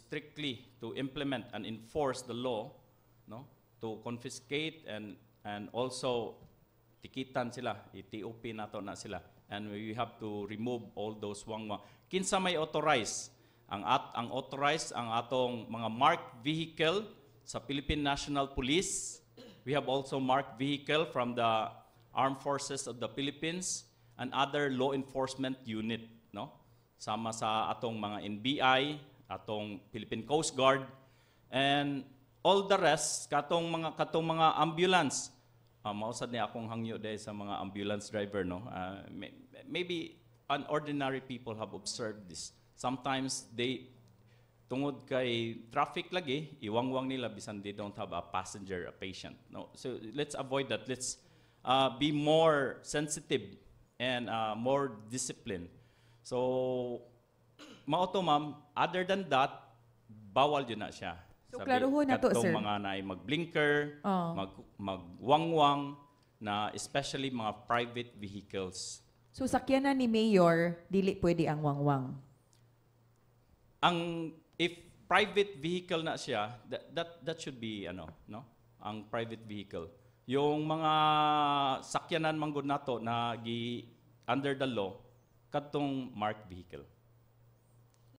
strictly to implement and enforce the law, no, to confiscate and also tikitan sila, i-TOP nato na sila, and we have to remove all those wangwang. Kinsa may authorize? Ang authorized ang atong mga marked vehicle sa Philippine National Police. We have also marked vehicle from the Armed Forces of the Philippines and other law enforcement unit, no? Sama sa atong mga NBI, atong Philippine Coast Guard, and all the rest, katong mga ambulance. Mao sad ni akong hangyo dahil sa mga ambulance driver, no? Maybe an ordinary people have observed this. Sometimes they, tungod kay traffic lagi, iwangwang nila bisan they don't have a passenger, a patient, no? So let's avoid that. Let's be more sensitive and more disciplined. So mao to, ma'am. Other than that, bawal gyud na siya. So, klarohon na to, Kadtong sir. Mga naay mag-blinker, Oo. Magwangwang na, especially mga private vehicles. So sakyanan ni Mayor, dili pwede ang wangwang. Ang if private vehicle na siya, that should be ano, no? Ang private vehicle. Yung mga sakyanan man gud nato na gi under the law, kadtong marked vehicle.